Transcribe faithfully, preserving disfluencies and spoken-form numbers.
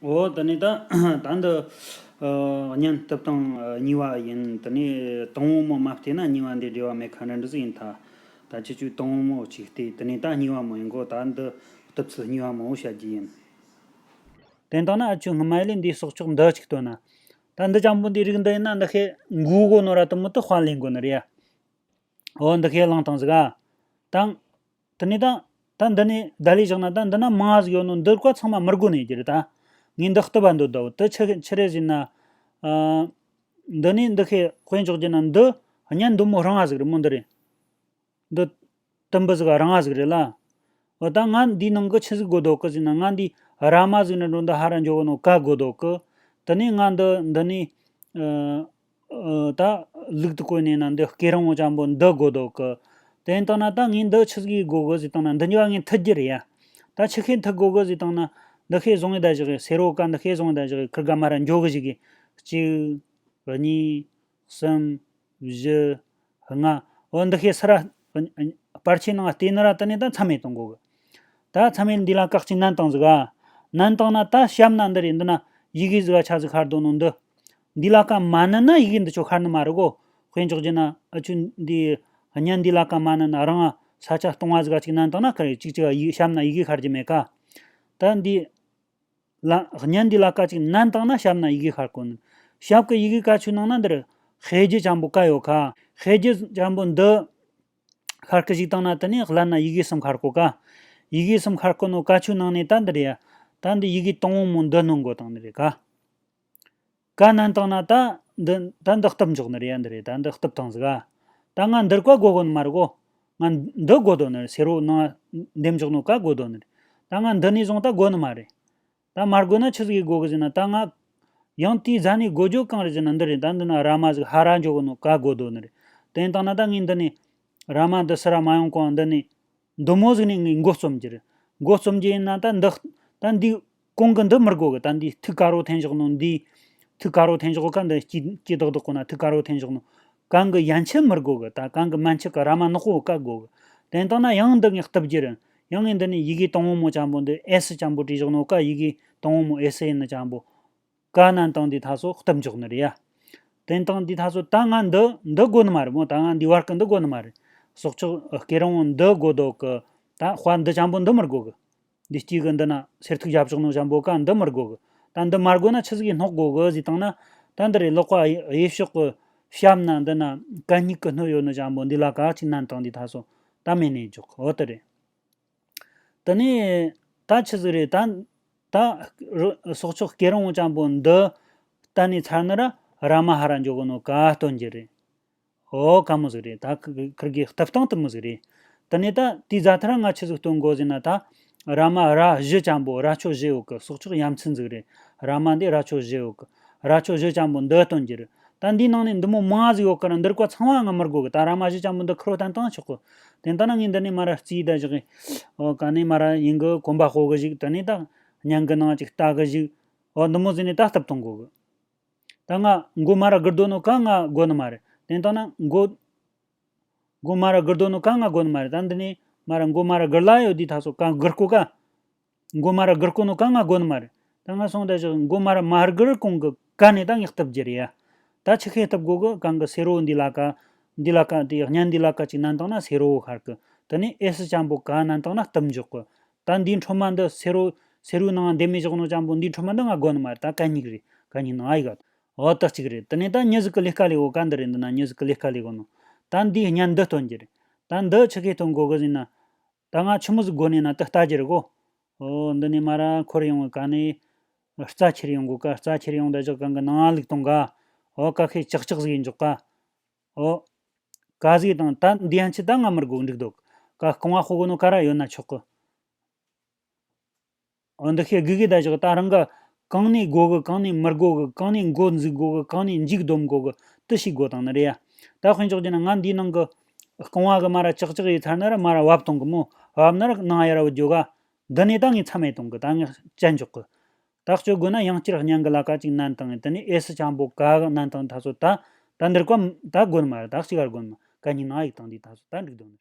འོ་དེ་ནས་ད་ད་འདི་ཨ་བརྙན་གཏུབ་སྟངས་ཨ་གཉིས་པ་ཡིན། དེ་ནས་དང་པོ་མོ་མ་བལྟས་ན་གཉིས་པ་འདི་འབྲེལ་བ་མེད་ཁ་འདྲ་འདྲ་ཟིག་ཡིན། ད་ད་ཁྱེད་ཚོས་དང་པོ་མོ་གཅིག་བལྟས། དེ་ནས་ད་གཉིས་པ་མོ་ཡིན་གོ། ད་འདི་གཏུབ་ཚུལ་གཉིས་པ་མོ་བཤད་རྒྱུ་ཡིན། དེ་ལྟ་ན་ཨ་ཆུ་སྔ་མ་ལས་འདིའི་སྲོག་ཆགས་འདི་གཅིག་བཏོན་ན། ད་འདི་ཅན་པོ་འདི་རིགས་འདི་ཡིན་ན་འདི་ཁའི་མགོ་གོ་ནོ་ར་དུ་མོ་དུ་དཔའ་ལེན་གོ་ནི་རེད་ཡ། འོ་འདི་ཁའི་བླངས་བཏང་ཟིག་ག། དང་། དེ་ནས་ད། ད་འདི་ནས་བརྡ་ལས་བཞག་ན་ད་འདི་ན་མང་ཟིག་ཡོད་ནོ་འདི་ཀ་ཚང་མ་མི་དགོ་ནས་ཀྱི་རེད་ད། ངས་འདི་གཏུབ་པ་འདོད་དོ། དེ་ཆི་ཆི་རེད་ཟེར་ན། ཨ། འདི་ནས་འདི་ཁའི་དཔེ་འཇོག་རྒྱུ་ན་འདི་བརྙན་འདི་མོ་རིང་ང་ཟིག་རེད་མོ། འདི་རེད། འདི་དུམ་བུ་ཟིག་རིང་ང་ཟིག་རེད་ལ། འོ་ད་ང་འདིའི་ནང་གི་ཆི་ཟིག་དགོས་འདུག་གི་ཟེར་ན། ང་འདི་ར་མ་ཟིག་ནས་འགྲོ་འདི་ཧ་ར་འཇོག་གི་ནོ་ཀ་དགོས་འདུག་གི། དེ་ནས་ང་འདི་འདི་ནས་ཨ་ཨ་ད་ལུག་ཏུ་བཀོད་ནས་ན་འདི་སྐེ་རིང་བོ་ཅན་པོ་འདི་དགོས་འདུག་གི། དེ་ཡིན་བཏང་ན་ད་ངས་འདི་ཆི་ཟིག་དགོས་གི་ཟེར་བཏང་ན། འདི་འཇོག་ངས་མཐུད་རྒྱུ་རེད་ཡ། ད་ཆི་ཁེ་མཐུད་དགོས་གི་ཟེར་བཏང་ན། འདི་ཁེ་བཟུང་ངས་ད་བཞག་གི། སེར་བོ་ཀ་འདི་ཁེ་བཟུང་ངས་ད་བཞག་གི། ཁིར་ག་མ་ར་འཇོག་གི་ཞིག་གི། གཅིག་གཉིས། གསུམ། བཞི། ལྔ། འོ་འདི་ཁའི་སི་ར། སྤར་ཆས་ནང་བལྟས་ན་ར་དེ་ནས་ད་མཚམས་མེད་གཏོང་དགོས་གི། ད་མཚམས་མེད་འདི་ལ་ཀ་གཅིག་མནན་བཏང་ཟིག་ག། མནན་བཏང་ན་ད་གཤམ་ན་འདི་རེད། འདི་ན་ཡི་གེ་ཟིག་ག་ཆ་ཟིག་ཤར་འདུག་ནོ་འདི། འདི་ལ་ཀ་མ་མནན་ན་ཡི་གེ་འདི་ཆོ་ཤར་ནི་མ་རེད་གོ། དཔེ་འཇོག་རྒྱུ་ན་ཨ་ཆུ་འདི་བརྙན་འདི་ལ་ཀ་མ་མནན་ན་རང་ས་ཆ་སྟོང་བ་ཟིག་ག་གཅིག་མནན་བཏང་ན་ཁ་རེ་གཅིག་གཅིག་ག་ཡི་གཤམ་ན་ཡི་གེ་ཤར་རྒྱུ་མེད་ཀ། ད་འདི། ལ་བརྙན་འདི་ལ་ཀ་གཅིག་མནན་བཏང་ན་ཞབས་ན་ཡི་གེ་ཤར་གོ་ནི། ཞབས་ཀྱི་ཡི་གེ་ཀ་ཆུ་ནང་ན་འདིར་ཤེལ་རྒྱུ་ཅན་པོ་ཀ་ཡོད་ཁ། ཤེལ་རྒྱུ་ཅན་པོ་འདི་ཤར་གི་ཞིག་བཏང་ན་དེ་ནས་ཀླད་ན་ཡི་གེ་གསུམ་ཤར་གོ་ཀ། ཡི་གེ་གསུམ་ཤར་གོ་ནོ་ཀ་ཆུ་ནང་ནས་ད་འདིར་ཡ། ད་འདི་ཡི་གེ་དང་པོ་མོ་འདི་སྣོན་དགོས་དང་འདི་རེད་ཀ། ཀ་མནན་བཏང་ན་ད་འདི་ད་འདི་གཏུབ་འཇོག་ནི་རེད་ཡ། འདི་རེད། ད་འདི་གཏུབ་བཏང་ཟིག་ག། ད་ང་འདིར་ཀ་དགོས་གོ་ནི་མ་རེད་གོ། ང་འདི་དགོས་དོ་ནི་རེད། སེར་བོ་ནང་འདེམས་འཇོག་ནོ་ཀ་དགོས་དོ་ནི་རེད། ད་ང་འདི་ནས་བཟུང་ད་དགོས་ནི་མ་རེད། ད་མ་དགོས་ན་ཆི་ཟིག་དགོས་གི་ཟེར་ན། ད་ང་ཡང་དེའི་རྗེས་ནས་དགོས་རྒྱུ་གང་རེད་ཟེར་ན་འདི་རེད། ད་འདི་ན་ར་མ་ཟིག་ཧ་ར་འཇོག་གི་ནོ་ཀ་དགོས་དོ་ནི་རེད། དེ་ཡིན་བཏང་ན་ད་ངས་འདི་ནས་ར་མ་འདི་སི་ར་མ་ཡོང་གོང་འདི་ནས་འདི་མོ་ཟིག་ནས་ངས་མགོ་རྩོམ་རྒྱུ་རེད། མགོ་རྩོམ་རྒྱུ་ཡིན་ན་ད་འདི་ད་འདི་གོང་གི་འདི་མི་དགོས་གི། ད་འདི་ཐིག་དཀར་བོ་འཐེན་བཞག་ནོ་འདི། ཐིག་དཀར་བོ་འཐེན་བཞག་གོ་ཀ། འདི་སྐྱིད་སྐྱིད་དག་དག་གོ་ན་ཐིག་དཀར་བོ་འཐེན་བཞག་ནོ། གང་གི་ཡན་ཆད་མི་དགོས་གི། ད་གང་གི་མན་ཆད་ཀྱི་ར་མ་ནག་པོ་ཀ་དགོས་གི། དེ་ཡིན་བཏང་ན་ཡང་འདི་ངས་གཏུབ་རྒྱུ་རེད། ཡང་ངས་འདི་ནས་ཡི་གེ་དང་པོ་མོ་ཅན་པོ་འདི་ཨེ་སི་ཅན་པོ་བྲིས་བཞག་ནོ་ཀ། ཡི་གེ་དང་པོ་མོ་ཨེ་སི་ཡིན་ནི་ཅན་པོ་ཀ་མནན་བཏང་དེ་ད་སོ་གཏུབ་འཇོག་ནི་རེད་ཡ། དེ་ཡིན་བཏང་དེ་ད་སོ་ད་ང་འདི་འདི་དགོས་ནི་མ་རེད་མོ། ད་ང་འདི་བར་གི་འདི་དགོས་ནི་མ་རེད། སྲོག་ཆགས་སྐེ་རིང་བོ་འདི་དགོས་འདུག་གི། ད་དཔའ་འདི་ཅན་པོ་འདི་མི་དགོས་གི། འདི་གཅིག་གི་འདི་ན་སེར་ཐིག་བཞག་བཞག་ནོ་ཅན་པོ་ཀ་འདི་མི་དགོས་གི། ད་འདི་མ་དགོས་ན་ཆི་ཟིག་གི་སྣོག་དགོས་གི་ཟེར་བཏང་ན། ད་འདི་རེད། ལག་པ་གཡས་ཕྱོགས་གི་ཤམ་ན་འདི་ན་གད་སྙིགས་གི་སྣོད་ཡོད་ནི་ཅན་པོ་འདི་ལ་ཀ་གཅིག་མནན་བཏང་དེ་ད་སོ་ད་མེད་ནས་འཇོག་གི། འོ་དེ་རེད། དེ་ནས་ད་ཆི་ཟིག་རེད། ད་ད་རུ་སྲོག་ཆགས་སྐེ་རིང་བོ་ཅན་པོ་འདི་གཏན་ནས་ཚར་ན་ར་ར་མ་ཧ་ར་འཇོག་གི་ནོ་ཀ་སྟོན་རྒྱུ་རེད། ཨོ་ཀ་མོ་ཟིག་རེད། ད་ཁི་ཁིར་གི་གཏུབ་སྟངས་དེ་མོ་ཟིག་རེད། དེ་ནས་ད་དེའི་རྗེས་མཐར་ང་ཆི་ཟིག་སྟོན་དགོས་ཟེར་ན། ད་ར་མ་ར་བཞི་ཅན་པོ། རྭ་ཅོ་བཞི་ཡོད་གི། སྲོག་ཆགས་ཡ་མཚན་ཟིག་རེད། ར་མ་འདི་རྭ་ཅོ་བཞི་ཡོད་གི། རྭ་ཅོ་བཞི་ཅན་པོ་འདི་སྟོན་རྒྱུ་རེད། ད་འདིའི་ནང་ནས་འདི་མོ་མང་ཟིག་ཡོད་གི་ར་འདིར་ཀ་ཚང་མ་ང་མི་དགོས་གི། ད་ར་མ་བཞི་ཅན་པོ་འདི་ཁུར་བོ་བཏང་བཏང་ཆོག་གི། དེ་ལྟ་ན་ངས་འདི་ནས་མ་ར་རྩིས་ད་བཞག་གི། ཨོ་ག་ནས་མ་ར་ཡིན་གི། གོམ་པ་སྤོ་གི་ཞིག། དེ་ནས་ད་བརྙན་གི་ནང་ཅིག་ལྟ་གི་ཞིག། ཨོ་འདི་མོ་ཟིག་ནས་ད་གཏུབ་གཏོང་དགོས་གི། ད་ང་མགོ་མ་ར་སྒུར་འདོད་ནོ་ཀ་ང་དགོས་ནི་མ་རེད། དེ་ལྟ་ན་མགོ་མགོ་མ་ར་སྒུར་འདོད་ནོ་ཀ་ང་དགོས་ནི་མ་རེད། ད་འདི་ནས་མ་ར་མགོ་མ་ར་སྒུར་ལ་ཡོད་དུས་ད་སོ་ཀ་སྒུར་གོ་ཀ། མགོ་མ་ར་སྒུར་གོ་ནོ་ཀ་ང་དགོས་ནི་མ་རེད། ད་ང་སོང་ད་ཞག་མགོ་མ་ར་མ་སྒུར་གོང་གི་ཀ་ནས་ད་ངས་གཏུབ་རྒྱུ་རེད་ཡ། ད་ཆི་ཁེ་གཏུབ་དགོས་གི། གང་གི་སེར་བོ་འདི་ལ་ཀ། འདི་ལ་ཀ་དེ་བརྙན་འདི་ལ་ཀ་ཅིག་མནན་བཏང་ན་སེར་བོ་ཤར་གི། དེ་ནས་ཨེ་སི་ཅན་པོ་ཀ་མནན་བཏང་ན་གཏུབ་འཇོག་གི། ད་འདིའི་འཕྲོ་མ་འདི་སེར་བོ་སེར་བོའི་ནང་འདེམས་མི་བཞག་ནོ་ཅན་པོ་འདིའི་འཕྲོ་མ་འདི་ང་དགོས་ནི་མ་རེད། ད་གད་སྙིགས་རེད། གད་སྙིགས་ནང་ཨ་ཡིག་ག། འོ་ད་གཅིག་རེད། དེ་ནས་ད་མྱི་ཟིག་གི་ལས་ཀ་ལས་གོ་ཀ། འདི་རེད། འདི་ན་མྱི་ཟིག་གི་ལས་ཀ་ལས་གོ་ནོ། ད་འདིའི་བརྙན་འདི་སྟོན་རྒྱུ་རེད། ད་འདི་ཆི་ཁེ་སྟོན་དགོས་གི་ཟེར་ན། ད་ང་ཆི་མོ་ཟིག་དགོས་ནས་ན་དེ་ལྟ་རྒྱུ་རེད་གོ། ཨོ་འདི་ནས་མ་ར་འཁོར་ཡོང་གི་ཀ་ནས་རྩ་ཁྱེར་ཡོང་གོ་ཀ། རྩ་ཁྱེར་ཡོང་ད་ཞག་གང་གི་ནང་ལུག་གཏོང་ག། ཨོ་ཀ་ཁེ་ཅག་ཅག་ཟིག་ཡིན་འཇོག་ག། ཨོ་ཀ་ཟིག་དང་ད་འདི་ཡན་ཆད་ད་ང་མི་དགོས་འགྲིག་འདུག་ཀ། རྐང་བ་ཕོ་གོ་ནོ་ཀ་ར་ཡོད་ན་ཆོག་གི། འོ་འདི་ཁེ་དགེ་དགེ་ད་ཞག་ད་རང་ག་གང་ནས་དགོས་གི། གང་ནས་མི་དགོས་གི། གང་ནས་འགོ་འཛུགས་དགོས་གི། གང་ནས་མཇུག་སྡོམ་དགོས་གི། དེ་ཤེས་དགོས་དང་ནི་རེད་ཡ། ད་དཔེ་འཇོག་རྒྱུ་ན་ང་འདིའི་ནང་གི་རྐང་བ་གི་མ་ར་ཅག་ཅག་ཡི་ཚར་ན་ར་མ་ར་བབ་གཏོང་གི་མོ། བབ་ན་ར་ནང་ཡར་བུད་འཇོག་ག། འདི་ནས་ད་ངས་མཚམས་མེད་གཏོང་གི། ད་ངས་བཅད་འཇོག་གི། ད་སྤྱོད་དགོས་ན་ཡང་བསྐྱར་བརྙན་གི་ལ་ཀ་ཅིག་མནན་བཏང་། དེ་ནས་ཨེ་སི་ཅན་པོ་ཀ་གི་མནན་བཏང་ད་སོ་ད། ད་འདིར་ཀ་ད་དགོས་ནི་མ་རེད། ད་གཅིག་ག་དགོས་ནི་མ། གད་སྙིགས་ནང་ཡིག་བཏང་དུས་ད་སོ་ད་འགྲིག་འདུག་ནི།